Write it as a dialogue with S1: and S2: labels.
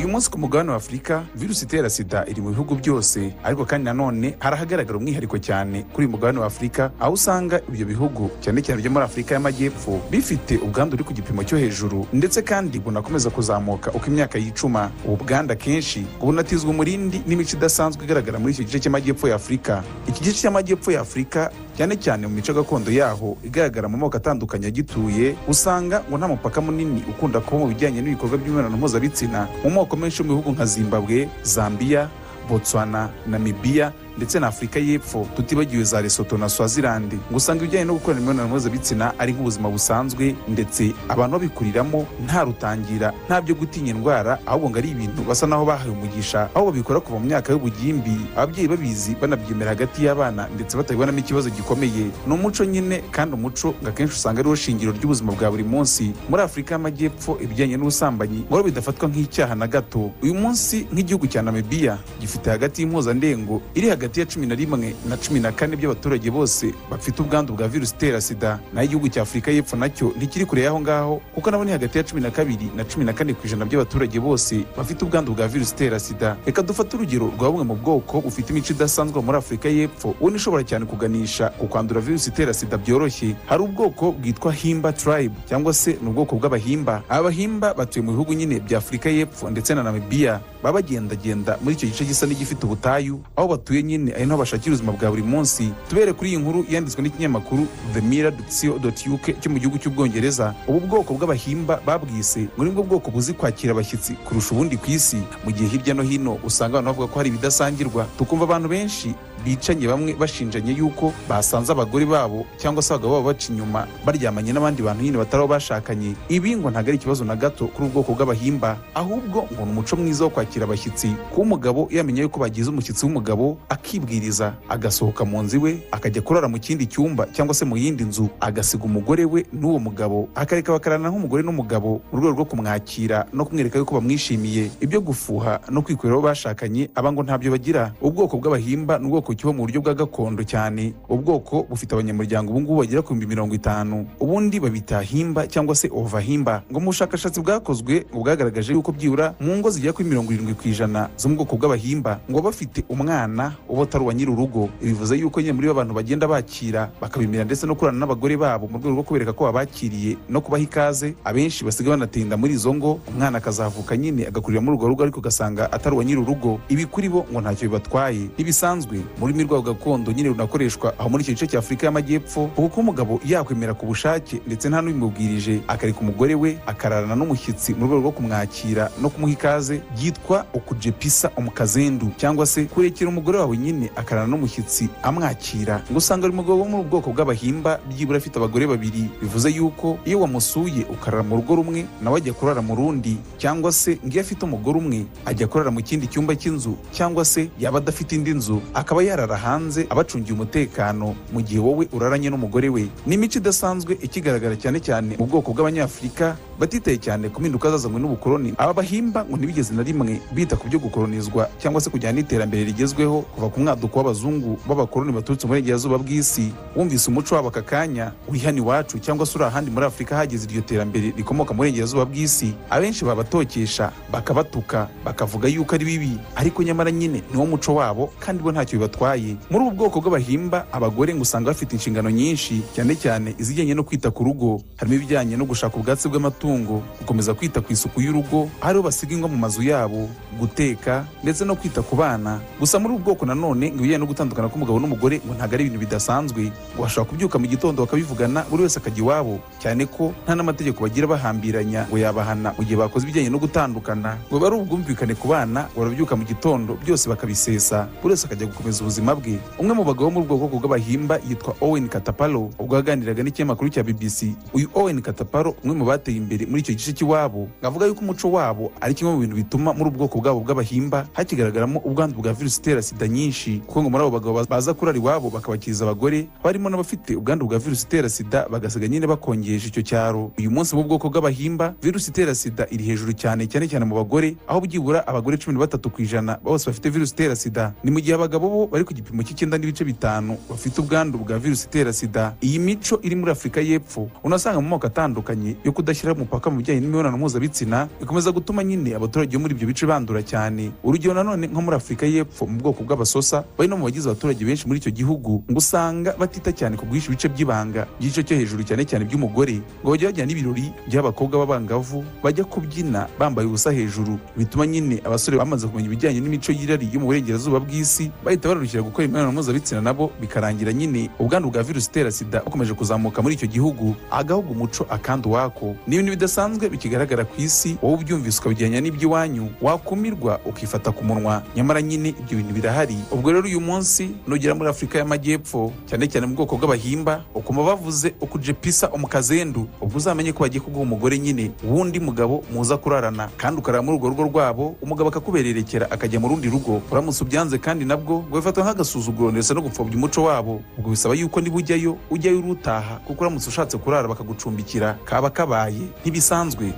S1: Uyu munsi ku mugabane wa Afurika, virusi itera sida iri mu bihugu byose, ariko kandi nanone harahagaragara umwihariko cyane kuri uyu mugabane wa Afurika, aho usanga ibyo bihugu cyane cyane byo muri Afurika y'Amajyepfo bifite ubwandu buri ku gipimo cyo hejuru, ndetse kandi bunakomeza kuzamuka uko imyaka yicuma. Ubu bwandu akenshi bunatizwa umurindi n'imico idasanzwe igaragara muri icyo gice cy'Amajyepfo ya Afurika. Iki gice cy'Amajyepfo ya Afurika, cyane cyane mu mico gakondo yaho igaragara mu moko atandukanye agituye, usanga ngo nta mupaka munini ukunda kuba mu bijyanye n'ibikorwa by'imibonano mpuzabitsina mu moko menshi yo mu bihugu nka Zimbabwe, Zambia, Botswana, Namibia ndetse na Afurika y'Epfo, tutibagiwe za Lesotho na Swaziland. Ngo usanga ibijyanye no gukorana imibonano mpuzabitsina ari nk'ubuzima busanzwe, ndetse abantu babikuriramo nta rutangira, nta byo gutinya indwara, ahubwo ngo ari ibintu basa naho bahawe umugisha, aho babikora kuva mu myaka y'ubugimbi, ababyeyi babizi, banabyemera hagati y'abana, ndetse batabibonamo ikibazo gikomeye. Ni umuco nyine, kandi umuco ngo akenshi usanga ariwo shingiro ry'ubuzima bwa buri munsi muri Afurika y'Amajyepfo. Ibijyanye n'ubusambanyi ngo bidafatwa nk'icyaha na gato. Uyu munsi nk'igihugu cya Namibia gifite hagati y'impuzandengo iri hagati ya 11 na 14 by'abaturage bose bafite ubwandu bwa virusi itera sida. Naho igihugu cya Afurika y'Epfo nacyo ntikiri kure y'aho ngaho, kuko nabo ni hagati ya 12 na 14% by'abaturage bose bafite ubwandu bwa virusi itera sida. Reka dufate urugero rwa bumwe mu bwoko bufite imico idasanzwe muri Afurika y'Epfo, ubona ishobora cyane kuganisha ku kwandura virusi itera sida byoroshye. Hari ubwoko bwitwa Himba tribe, cyangwa se ni ubwoko bw'Abahimba. Abahimba batuye mu bihugu nyine bya Afurika y'Epfo ndetse na Namibia, baba bagendagenda muri icyo gice gisa n'igifite ubutayu aho batuye nyine, ari naho bashakira ubuzima bwa buri munsi. Tubere kuri iyi nkuru yanditswe n'ikinyamakuru The Mirror.co.uk cyo mu gihugu cy'Ubwongereza. Ubu bwoko bw'Abahimba babwise ngo nibwo bwoko buzi kwakira abashyitsi kurusha ubundi ku isi. Mu gihe hirya no hino usanga abantu bavuga ko hari ibidasangirwa, tukumva abantu benshi bicanye, bamwe bashinjanye yuko basanze abagore babo cyangwa se abagabo babo baca inyuma, baryamanye n'abandi bantu nyine batari abo bashakanye, ibi ngo ntabwo ari ikibazo na gato kuri ubu bwoko bw'Abahimba, ahubwo ngo ni umuco mwiza wo kwakira abashyitsi. Kuba umugabo yamenya yuko bagize umushyitsi w'umugabo, akibwiriza agasohoka mu nzu iwe, akajya kurara mu kindi cyumba cyangwa se mu yindi nzu, agasiga umugore we n'uwo mugabo, akareka bakararana nk'umugore n'umugabo mu rwego rwo kumwakira no kumwereka yuko bamwishimiye. Ibyo gufuha no kwikorera abo bashakanye, aba ngo ntabyo bagira. Ubwoko bw'Abahimba ni ubwoko kiba mu buryo bwa gakondo cyane. Ubwoko bufite abanyamuryango ubu ngubu bagera ku 50,000. Ubundi babita Himba cyangwa se Ovahimba. Ngo mu bushakashatsi bwakozwe ngo bwagaragaje yuko byibura mu ngo zigera kuri 70% zo mu bwoko bw'Abahimba ngo bafite umwana uba utari uwa nyir'urugo. Bivuze yuko nyine muri bo abantu bagenda bakira, bakabimira, ndetse no kurana n'abagore babo mu rwego rwo kubereka ko babakiriye no kubaha ikaze. Abenshi basigaye banatinda muri izo ngo, umwana akazavuka nyine agakurira muri urwo rugo, ariko ugasanga atari uwa nyir'urugo. Ibi kuri bo ngo ntacyo bibatwaye, ntibisanzwe. Mu rurimi rwabo gakondo nyine runakoreshwa aho muri icyo gice cya Afurika y'Amajyepfo, kuko umugabo yakwemera ku bushake ndetse nta n'ubimubwirije, akareka umugore we akararana n'umushyitsi mu rwego rwo kumwakira no kumuha ikaze, byitwa ukujepisa umukazendu, cyangwa se kurekera umugore wawe nyine akararana n'umushyitsi amwakira. Ngo usanga ari umugabo wo mu bwoko bw'Abahimba byibura afite abagore babiri. Bivuze yuko iyo wamusuye ukarara mu rugo rumwe, nawe ajya kurara mu rundi, cyangwa se ngo iyo afite umugore umwe ajya kurara mu kindi cyumba cy'inzu, cyangwa se yaba adafite indi nzu akaba yarara hanze abacungiye umutekano mu gihe wowe uraranye n'umugore we. Ni imico idasanzwe ikigaragara cyane cyane mu bwoko bw'Abanyafurika batitaye cyane ku mpinduka zazanywe n'ubukoloni. Aba Bahimba ngo ntibigeze na rimwe bita ku byo gukolonizwa cyangwa se kujyana n'iterambere rigezweho kuva ku mwaduko w'abazungu b'abakoloni baturutse mu burengerazuba bw'isi. Wumvise umuco wabo aka kanya uri hano iwacu cyangwa se uri ahandi muri Afurika hageze iryo terambere rikomoka mu burengerazuba bw'isi, abenshi babatokesha, bakabatuka, bakavuga yuko ari bibi, ariko nyamara nyine niwo muco wabo kandi bo ntacyo bibatwaye. Muri ubu bwoko bw'Abahimba, abagore ngo usanga bafite inshingano nyinshi, cyane cyane izijyanye no kwita ku rugo, harimo ibijyanye no gushaka ubwatsi bw'amatungo, gukomeza kwita ku isuku y'urugo ariho basiga ingwa mu mazu yabo, guteka ndetse no kwita ku bana. Gusa muri ubu bwoko nanone ngo ibijyanye no gutandukana k'umugabo n'umugore ngo ntabwo ari ibintu bidasanzwe. Ngo bashobora kubyuka mu gitondo bakabivugana, buri wese akajya iwabo, cyane ko nta n'amategeko bagira bahambiranya ngo yabahana mu gihe bakoze ibijyanye no gutandukana. Ngo biba ari ubwumvikane ku bana, ngo barabyuka mu gitondo byose bakabisesa, buri wese akajya gukomeza ubuzima bwe. Umwe mu bagabo bo muri ubwo bwoko bw'Abahimba yitwa Owen Katapalo. Ubwo yaganiraga n'ikinyamakuru cya BBC, uyu Owen Katapalo, umwe mu bateye imbere muri icyo gice cy'iwabo, avuga yuko umuco wabo ari kimwe mu bintu bituma muri ubu bwoko bwabo bw'Abahimba hakigaragaramo ubwandu bwa virusi itera sida nyinshi, kuko ngo muri abo bagabo baza kurara iwabo bakabakiriza abagore barimo n'abafite ubwandu bwa virusi itera sida, bagasiga nyine bakongesha icyo cyaro. Uyu munsi mu bwoko bw'Abahimba virusi itera sida iri hejuru cyane, cyane cyane mu bagore, aho byibura abagore 13% bose bafite virusi itera sida, ni mu gihe abagabo bo bari ku gipimo cy'9.5 bafite ubwandu bwa virusi itera sida. Iyi mico iri muri Afurika y'Epfo unasanga mu moko atandukanye yo kudashyira umupaka. umupaka mu bijyanye n'imibonano mpuzabitsina bikomeza gutuma nyine abaturage bo muri ibyo bice bandura cyane. Urugero nanone nko muri Afurika y'Epfo, mu bwoko bw'Abasosa, bari no mu bagize abaturage benshi muri icyo gihugu, ngo usanga batita cyane ku guhisha ibice by'ibanga by'igice cyo hejuru, cyane cyane by'umugore. Ngo bajya bajyana n'ibirori by'abakobwa b'abangavu bajya kubyina bambaye ubusa hejuru, bituma nyine abasore bamaze kumenya ibijyanye n'imico y'irari yo mu burengerazuba bw'isi bahita bararukira gukora imibonano mpuzabitsina nabo, bikarangira nyine ubwandu bwa virusi itera sida bukomeje kuzamuka muri icyo gihugu. Agahugu umuco akandi uwako. Ni ibintu bidasanzwe bikigaragara ku isi. Wowe ubyumvise ukabigereranya n'iby'iwanyu, wakumirwa ukifata ku munwa. Nyamara nyine ibyo bintu birahari. Ubwo rero uyu munsi nugera muri Afurika y'Amajyepfo, cyane cyane mu bwoko bw'Abahimba, ukumva bavuze ukujepisa umukazendu, ubwo uzamenye ko bagiye kuguha umugore nyine wundi mugabo muza kurarana, kandi ukarara muri urwo rugo rwabo, umugabo akakubererekera akajya mu rundi rugo. Uramutse ubyanze kandi nabwo ngo bifatwa nk'agasuzuguro ndetse no gupfobya umuco wabo. Ubwo bisaba yuko niba ujyayo, ujyayo urutaha, kuko uramutse ushatse kurara bakagucumbikira kaba kabaye ntibisanzwe.